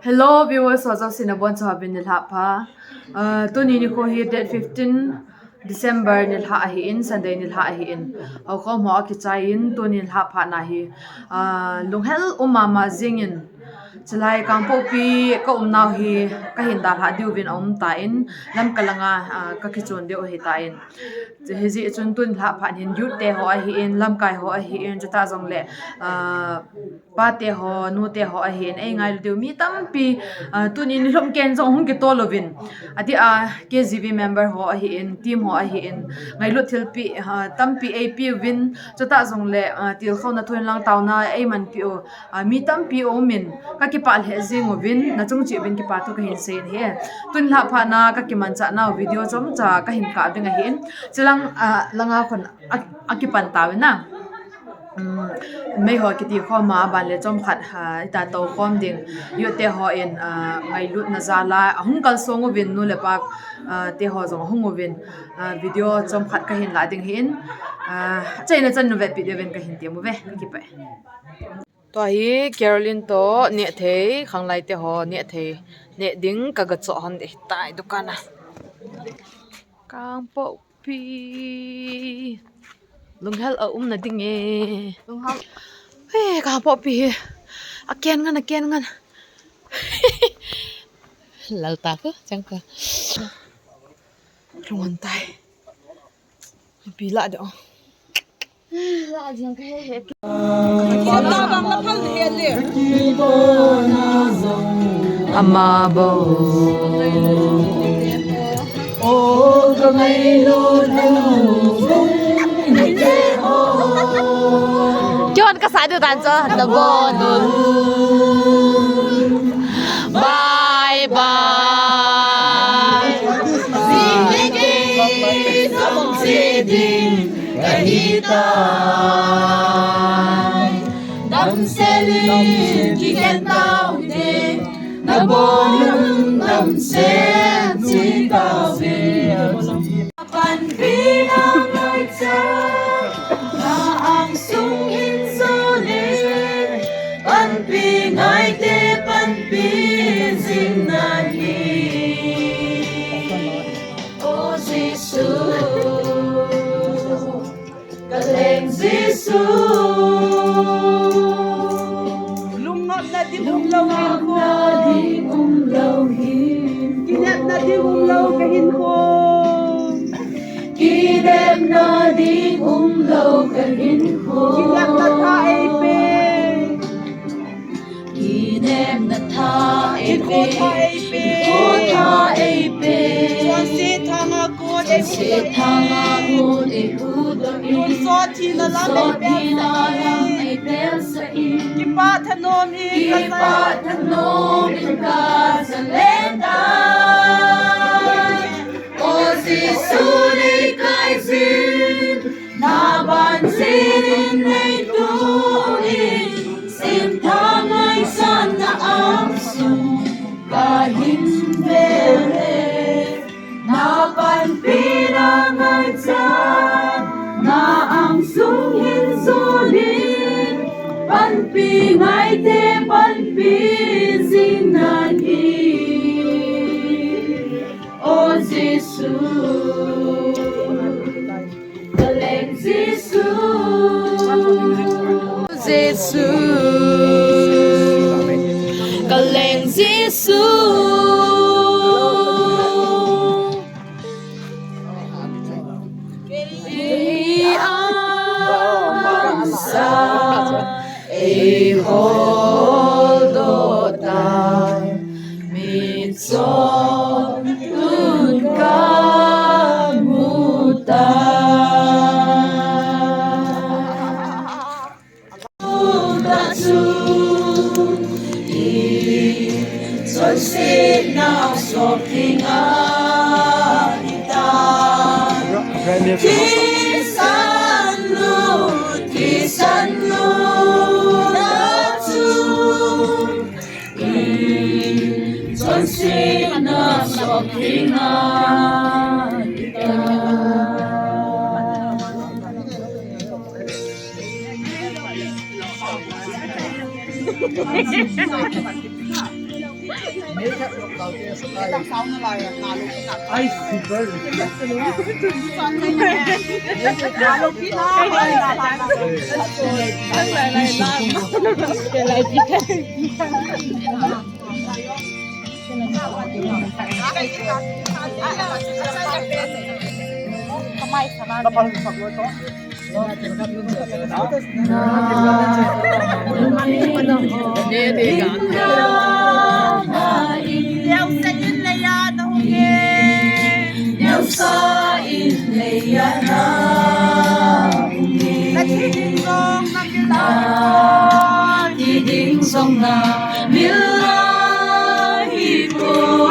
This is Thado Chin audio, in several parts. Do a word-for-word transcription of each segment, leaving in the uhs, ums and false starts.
Hello viewers, ho jouse nabonchauvin nilhah pha. Ah, tuni nikho hi date fifteen December nilhah ahin, Sunday nilhah ahin. Hokhom ho akichaiyin tuni nilhah phatna hi, ah, lunghel um mama jingin, chulai Kangpokpi kaumnau hi kahin dalhah diuvin aumtan, Lamka langa, ah, kakichon diu ahitan. Hijeh chun tuni nilhah phat hin youth te ho ahin, lamkai ho ahin, chutah jongle, ah, pate ho, nute ho ahin, eingailu diu mi tampi, ah, tuni nilhum ken jong hung kitol uvin. Atia, K G B member ho ahin, team ho ahin, ngailut thilpeh, ah, tampi eipeuvin, chutah jongle, ah, tilkhouna thu inlang taona eimanpeh u, ah, mi tampi aumin, kakipah lheh jenguvin, nachung cheh uvin kipa thu kahin seiyin ahi. Tuni nilhah phatna kakimanchahnau video chomcha kahin kap ding ahin. Chulang, ah, langa khun a, akipan tauvin a. Um, meiho kiti khoma, aban le chomkhat, ha, ita toukhom ding. Youth te hon, ah, ngailutna jal a ahung kalsong uvin, nu le pa, ah, te ho jong ahung uvin. Ah, video chomkhat kahin lah ding ahin. Ah, achaina chan navetpeh diuvin kahin tem uve, kakipah e. Tua hi Caroline toh nehthei, khanglai te ho nehthei, neh ding kagachoh hon ding ahitai dukan a. Kangpokpi. Lunghel a umna ding e. Lunghel. He, Kangpokpi hi. Aken ngan, aken ngan. Lal ta ko, chang ko. Lunghel tai. Pi lah ding. Ama bou. Keiman kasah diu tan chu, nabon un. Bye bye. Jing le kei jong che ding kahitai. Damsel in kikhen tau hite, nabon un damsel che tauve. Panpina ngaichat, na angsung hin jole, panpi ngaite panpi jing nahi. O Jesu, Kaleng Jesu. Lungnopna ding umlou hinkho. Lungnopna ding umlou hinkho. Kinepna ding umlou kahinkho. Kinepna ding umlou kahinkho. Kinepna tha eipe. Kinepna tha eipe. Hinkho tha eipe. Hinkho tha eipe. Chonse thanga got eihudoh in. Chonse thanga got eihudoh in. Lungso thina lam eipelsah in. Lungso thina lam eipelsah in. Kipah thanom in kasah. Kipah thanom in kasah lheh tai. O Jesu nei kai jin, na ban jin in nei tun in, semthah ngaichatna angsung kahin vel e. Na panpina ngaichat, na angsung hin jol in, panpi ngaite panpi jing nahi. O Jesu, Kaleng Jesu. Jesu, Kaleng Jesu. Kei amasa eiholdoh tai, mitchom tun kamu tai. Tuta chu i chonsetna sop ding ahitai. Thisan lut, thisan lut a chu i chonsetna sop ding ahitai. Ai, super.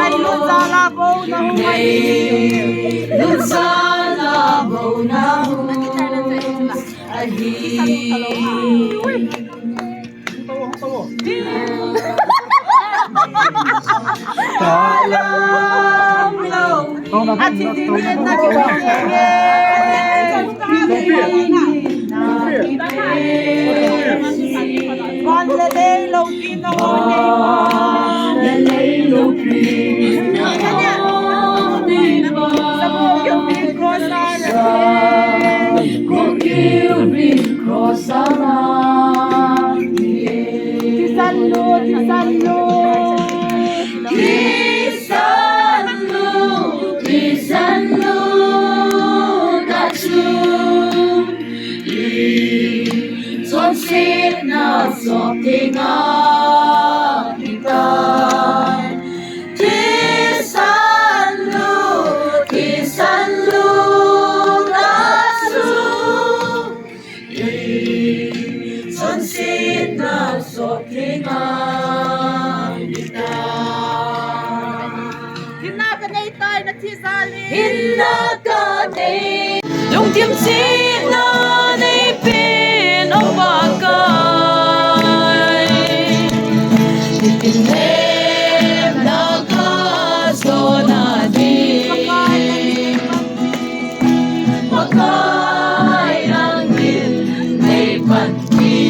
Ai, lut jal a bou na hung ahi. Lut jal a bou na hung ahi. Talang lo. A thi ding in na kigon e. Van le lei loupi na ho nei ba. Van le lei loupi na ho nei ba. Sabu kiu pin cross a la. Sabu kiu pin cross a la. Thisan lut, thisan lut. Thisan lut, thisan lut, ta chu. Chonsetna sop thei ngai tai. Thisan lut, thisan lut, ta chu. Chonsetna sop thei ngai tai. Hinna ka nei tai na thi jal in. Hinna ka nei. Lungthim chetna nei pen o Pakai. Nitin lemna ka jona ding. Pakai nangin nei panpi.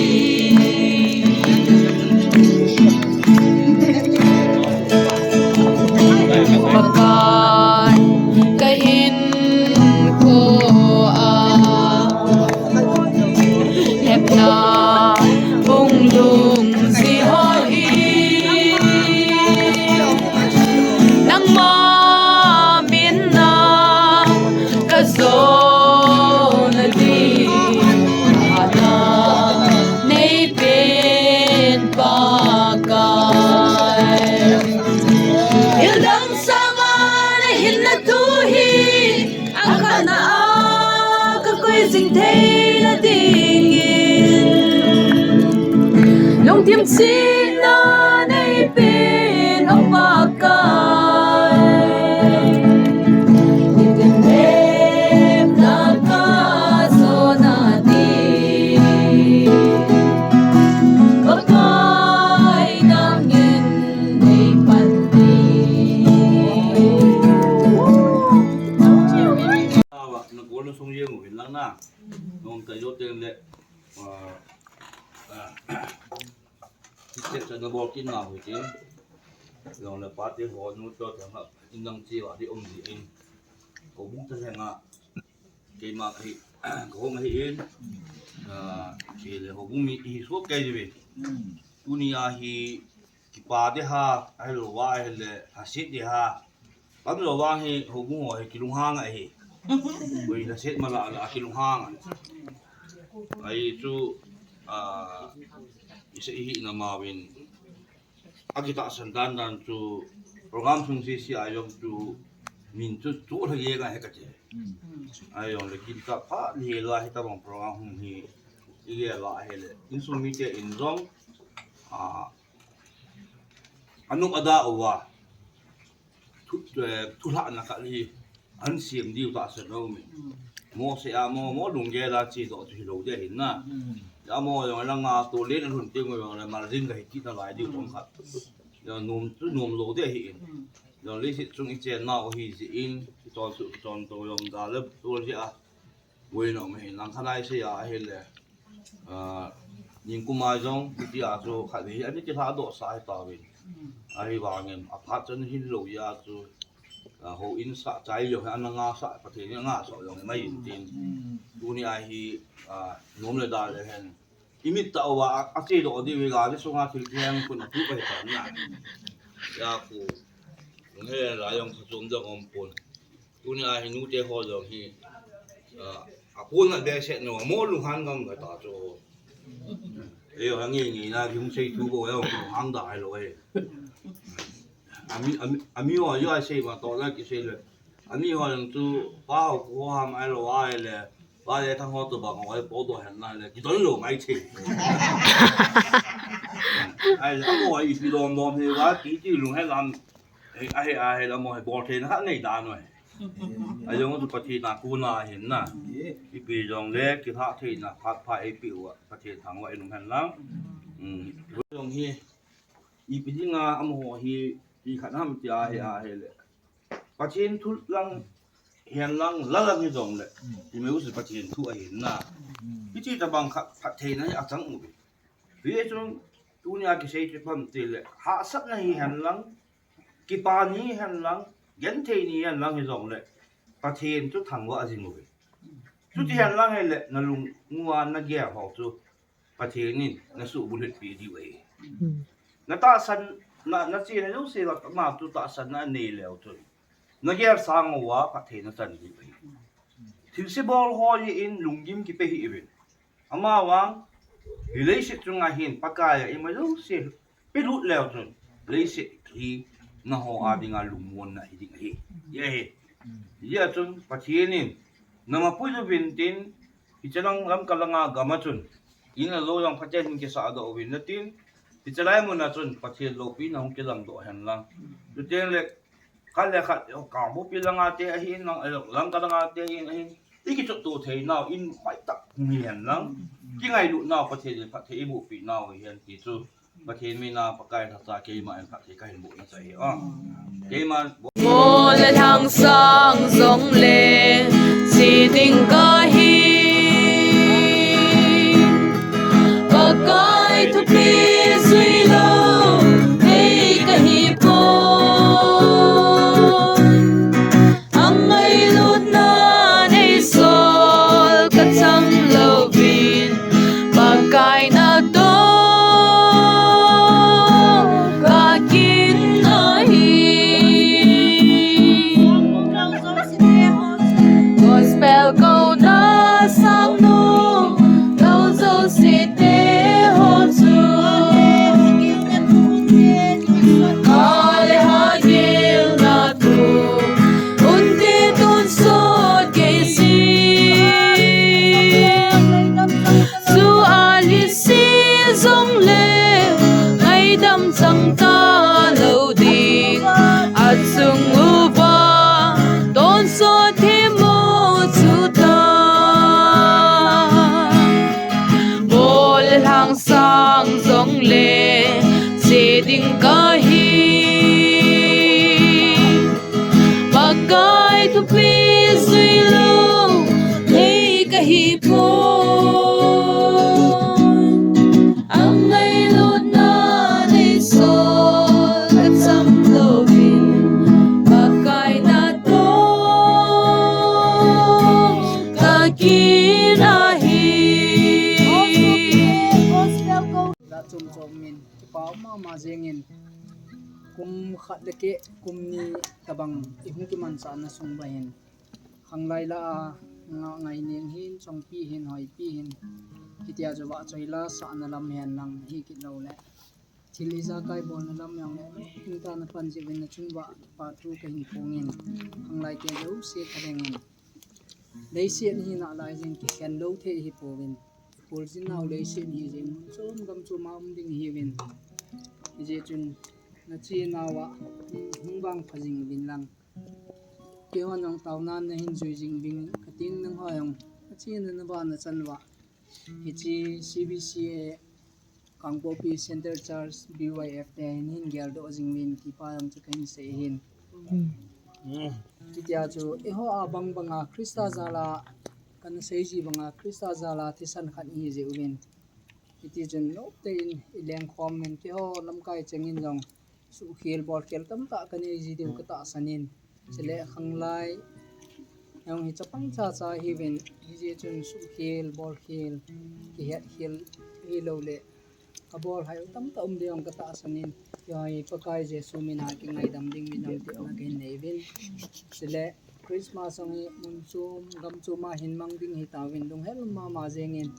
Pakai ka hinkho a. Hepna hung lungsi ho hi. Nangma min a ka jona ding. Hatna nei pen Pakai. Thil dang sanga na hinna thu hi. Akhatna a ka koi jing theina dingin. Lungthim chetna nei pen o Pakai. Nitin lemna ka jona ding. Pakai nangin nei panpi. Awa, na gol na sung jeng uvin lang na. Nom ta jo teng le, ah, ah, ti te cha na bol kin na hui tin. Jong le pa te ho nu cho te ma in lang chi wa di um di in. Ko bung ta se nga. Keima hi, ko hung hi in. Ah, ke le ho bung mi i so ke ji ve. Tuni a hi Kipa ding ham, ahilou va ahile, lhaset ding ham. Ahilou va hi, houbung ho hi kilunghang ahi. Koi lhaset mala la kilunghang ahi. Ahi chu, ah, isei hi na ma vin. Akitahsan dan dan chu, program sung sese a jong chu, min chu, chu lha ye nga he kati. Ahi jong le kin ka pha, ni la hi tabang program hung hi, i ge la ahile. Insung mite in jong, ah, Anop ada uva. Thu, eh, thulhahna khat hi. An siam diu tahsan um e. Mo se a mo, mo lunggel a che doh chu hilou ding ahin na. Ya mo jong langa to le na lhun teng jong le mal jing kahi kit nalai diu tong khat. Ya nom chu nom lou ding ahin. Ya leiset chung i chen nau hi jeh in, i chon chu, i chon to jong da le to jeh a. Boina um ahi, lang khat a i sei a ahile, ah, Ningkum a jong, hitia chu khat vei hi, ani kilhadoh sah hi tauvin. Ahivangin, aphat chun hin lo ya chu, a, houin sah chai jong hi, ana nga sah, Pathen in a nga sah jong hi mai in tin. Tuni a hi, a, nom le da le hen. I mit tah uva, a, a che doh diu hi gari sunga thil kiheng khun a tu pai tan na. Ya khu, nge la jong kha chom jong om pon. Tuni a hi nute ho jong hi, a, a pon na behseh no, mo lunghan ngam ka ta chu. Ei, hangi ni na, ki hung sei thu bo, ei, ki hung hang da hai lo, ei. Ami, ami, ami ho, yo, ai sei ma to la, ki sei le. Ami ho jong chu, pa ho, ko ha mai lo, ai le. Pa le thang ho to ba, ko ai po do hen na le, ki don lo mai che. Ai le, amo ai pi lom lom he, wa, ki ti lung he lam. Ei, a he, a he, lam mo he, bol thei na kha nei da no he. A jong chu Pathen a kona hin na. Ipi jong le, kilha thei na, phat pha ei pi uva, Pathen thangvah in um hen lang. Um, jong hi, ipi dinga amaho hi, ti khat ham ti a he, a he le. Pathen thu lang, hihen lang, la lang hi jong le. Ti meu chu Pathen thu ahin na. Hiti tabang khat, phattheina hi achang uve. Hijeh chun, tuni a kisei chu pam ti le, hahsatna hihen lang, kipa ni hihen lang, genthei ni hihen lang hi jong le, Pathen chu thangvah jing uve. Chuti hihen lang hi le, na lung uva na gel ho chu, Pathen in na suh bulhit pi diu ahi. Na tahsan, na, na chena jouse uva, ama chu tahsan na nei leu chun. Na gel sang uva, Pathen na chan diu ahi. Thilse bol ho jeh in lunggim kipe hih uvin. Amavang, hi leiset chunga hin Pakai a ima jouse pelut leu chun, leiset hi nangho a dinga lungmonna hi ding ahi. Hijeh hin, hijeh chun Pathen in, na mapui uvin tin, hiche lang Lamka langa gam a chun, in a lo jong phaten hin kisah doh uvin na tin, hiche lai mun a chun Pathen loupina hung kilang doh hen lang. Chuteng le, khat le khat, Kangpokpi langa te ahin lang, eh, Lamka langa te ahin, ahin. I kichotto thei nau, in hoitah hung hi hen lang. Kingailut nau, Pathen in phatthei i boh pi nau hi hen ti chu. Pathen min a Pakai lhacha keima in phatthei kahin boh na chai hi. Keima. Mo le lhang sang jong le, che ding kahi. Pakai thupi jui lou, thei kahi poi. Angailutna nei sol kachang louvin, Pakai natoh kakin ahi. Gospel kouna sang nung, tou jouse te ho chu. Ka le hagilna thu, un ti tonsot kei si. Chu a lhise jong le, ngaidam chang talou ding, achung uva tonsot themmo chu ta. Mo le lhang sang jong le, che ding kahi. Pakai thupi jui lou, thei kahi poi. Angailutna nei sol kachang louvin, Pakai natoh kakin ahi. Jat chom chom in, kipa mama jengin, kum khat le keh, kum ni tabang, i hung kimanchahna sung uva hin. Khanglai lah a, nga ngai ning hin, chongpi hin, hoipi hin. Hitia chu vahchoi la sahna lam hen lang hi kit lou le. Thil ijakai bolna lam jong le, hing tah na pan jeh uvin na chung uva, pa thu kahin phong in. Khanglai te jouse ka deng in. Leiset hi nalai jeng kikhen lou thei hi pouvin. Pol jin nau leiset hi jeng mun chom gam chom a um ding hiuvin. Hijeh chun na chenau a hung vangpha jing uvin lang. Keihon jong taona nahin jui jing uvin kating nangho jong. Na chena na vahna chan uva. Hiche C B C A Kangpokpi Centre Church B Y F te hin hin geldoh jing uvin ti pa jong chu kahin sei hin. Chutia chu eiho a bang banga Christa jal a kana sei ji banga Christa jal a thisan khat ihi jeh uvin. Hiti chun noptah in i lengkhom in, keiho lamkai chengin jong suhkhel bolkhel tamtah kanei ji diu katahsan in. Chule khanglai jong hi chapang chacha hiuvin, hijeh chun suhkhel bolkhel, kihetkhel hilou le kabol haiu tamtah um diu jong katahsan in, keiho hi Pakai Jesu mina kingaidam ding min lam tepna kahin nei uvin. Chule Christmas jong hi mun chom gam chom a hin mang ding hitauvin, lunghel mama jengin,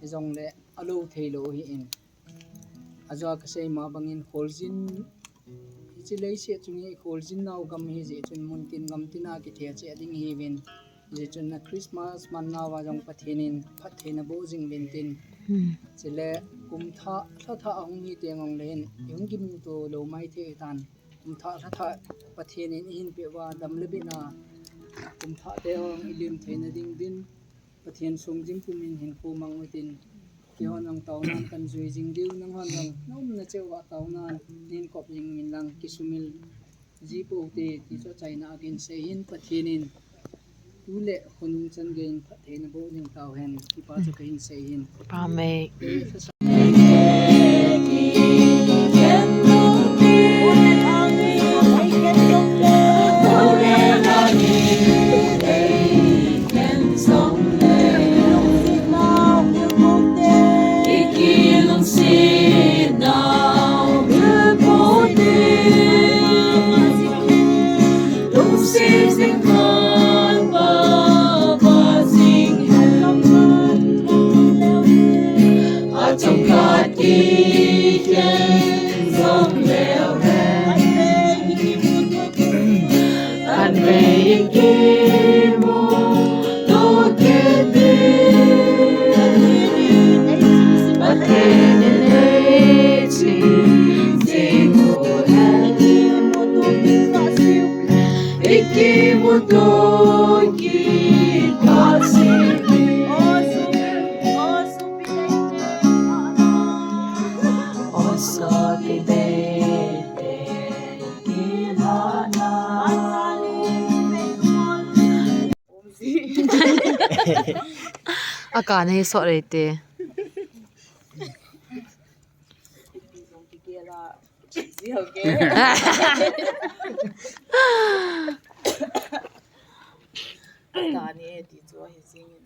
hijongle alou theilou ahin. Ajeh a kasei ma bangin kholjin, hiche leiset chung hi kholjin nau gam hijeh chun mun tin gam tin a kithe cheh ding hiuvin. Hijeh chun na Christmas man nauva jong Pathen in phattheina boh jing uvin tin. Hmm. Chule kum thah, lha thah ahung hi teng jongle hin, ihung gimto lou maithei tan. Kum thah, lha thah Pathen in eihin peh uva dam le bitna, kum thah te jong ilim theina ding din, Pathen songjing pumin hinkho mang utin, keihon jong taonan kan jui jing diu, nanghon jong na umna cheh uva taonan neikop jing uvin lang, kisumil ji pou te, ti chu achaina a kahin sei in, Pathen in tu le khonung chan geiyin phattheina boh jing tauhen, ti pa chu kahin sei in. Amen. Akan hi sot rei te. Kani ti chu hi jing in.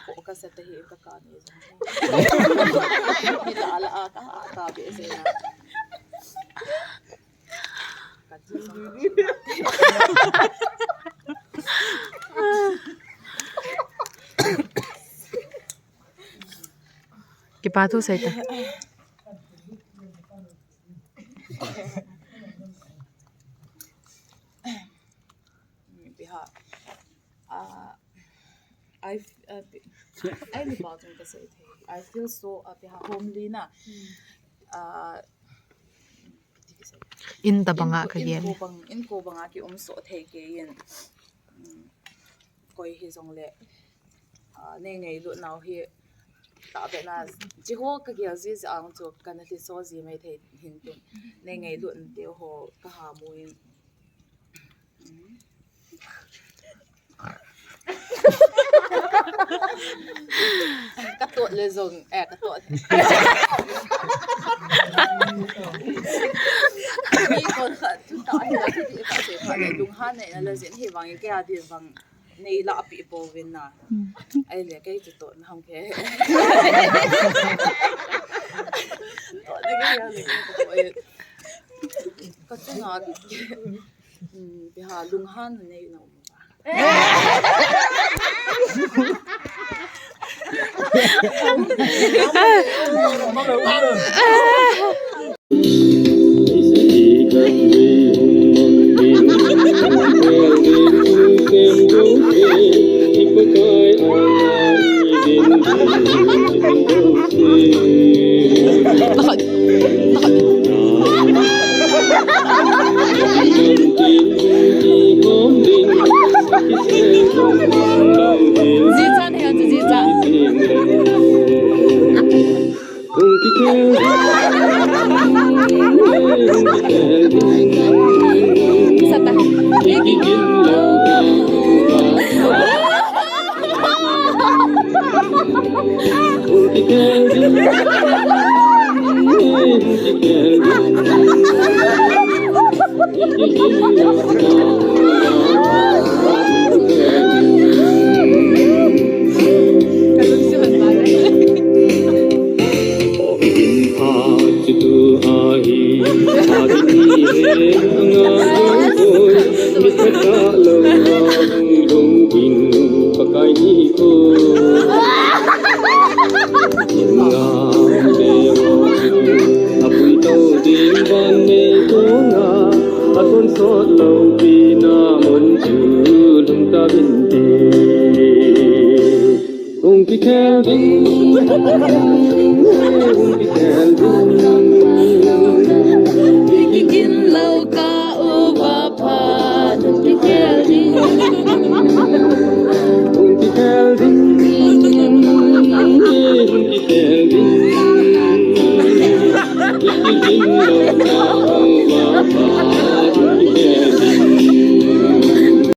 Ko ka sa ta hi ka kani jong. Ni ta la a ka, ka be se na. Ka ti jong. Kipa thu sei ta. Biha. Ah, I f-, ah, bi-, I ni pa chung ka sei thei. I feel so, ah, biha homely na. Ah, In tabanga ka gel. In ko bang, in ko banga ki um so thei kei in. Mm, koi hi jong le, ah, nei ngailut nau hi ta be na, chi ho ka gel ji ji ang chu ka na ti so ji mai thei hin tin. Nei ngailut te ho ka ha mu in. Ka tot le jong, eh, ka tot. Mi kon khat tu ta hi la, tu ti khat se khat le lunghan nei na le jin hi vang ke a din vang nei la pi po vin na. Ai le kei tu tot na hong ke. Tot le ke ya le ke tot. Ka tu na. Hmm, biha lunghan nei na um. Jichan he, jichan. Sata.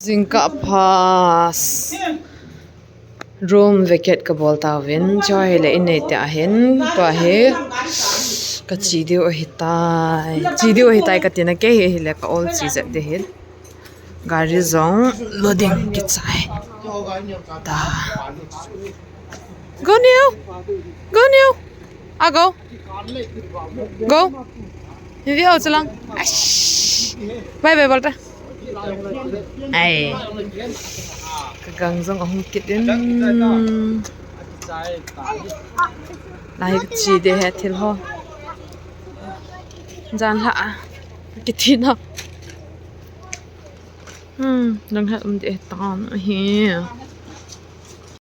Jingkah pha room vacate kabol tauvin, chua hile in neite ahin, tua hi kache diu ahitai. Che diu ahitai katina, kei hi hile ka ol che jep ding ahi. Gari jong loading kichai ta. Go Neo! Go Neo! A go! Go! Hivi ho chalang. Aish. Bye bye bol ta. Ai. Ka gang jong ahung kit in. Lai che ding ahi thil ho. Jan lha a. Kiti na. Hmm, dang hat um ding tan ahi.